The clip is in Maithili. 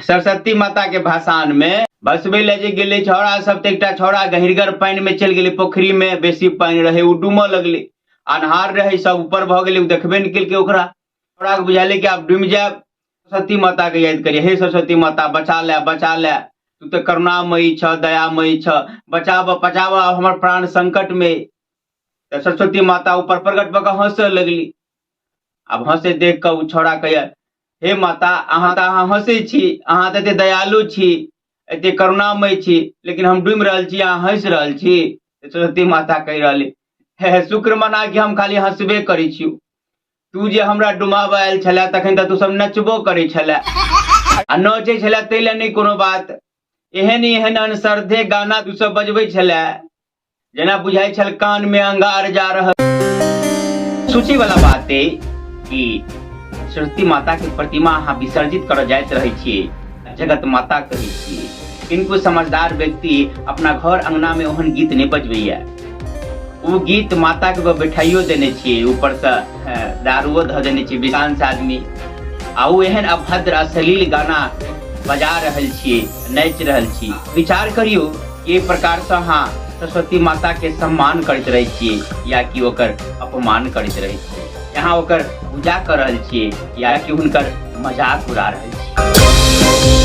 सरस्वती माता के भाषण में भसबै लए जे गेलै छौड़ा सब तऽ एकटा छौड़ा गहिरगर पानि में चलि गेलै पोखरी में बेसी पानि रहै ओ डूमऽ लगलै अन्हार रहै सब ऊपर भऽ गेलै ओ देखबे नहि केलकै ओकरा छौड़ा के बुझायलै कि आब डूमि जायब सरस्वती माता के याद करिए हे सरस्वती माता बचा ले बचा ले तू तऽ करुणामयी छ दयामयी छ बचाब बचाब आब हमर प्राण संकट में तऽ सरस्वती माता ऊपर प्रकट भऽ कऽ हँसऽ लगली आब हँसै देख कऽ ओ छौड़ा कहैया हे माता अहाँ तऽ अहाँ हँसै छी अहाँ तऽ एते दयालु छी एते करुणामय छी लेकिन हम डूमि रहल छी अहाँ हँसि रहल छी सरस्वती माता कहि रहली हे हे शुक्र मना कि हम खाली हँसबे करै छी तू जे हमरा डुमाबऽ आयल छलै तखन तऽ तू सब नचबो करै छलै आ नचै छलै ताहि लए नहि कोनो बात एहन एहन अनसरधे गाना तू सब बजबै छलै जेना बुझाइ छल कान में अंगार जा रहल सोचे वाला बात अइ कि सरस्वती माता के प्रतिमा अहाँ विसर्जित करऽ जाइत रहै छियै जगत माता कहै छियै किनको समझदार व्यक्ति अपना घर अंगना में ओहन गीत नहि बजबैया ओ गीत माता के बैठाइयो देने छियै ऊपर से दारुओ धऽ देने छियै विकांश आदमी आ ओ एहन अभद्र अश्लील गाना बजा रहल छियै नाचि रहल छी विचार करियौ कि एहि प्रकारसँ अहाँ सरस्वती माताके सम्मान करैत रहै छियै या कि ओकर अपमान करैत रहै छियै यहाँ ओकर पूजा कऽ रहल छियै या कि हुनकर मजाक उड़ा रहल छियै।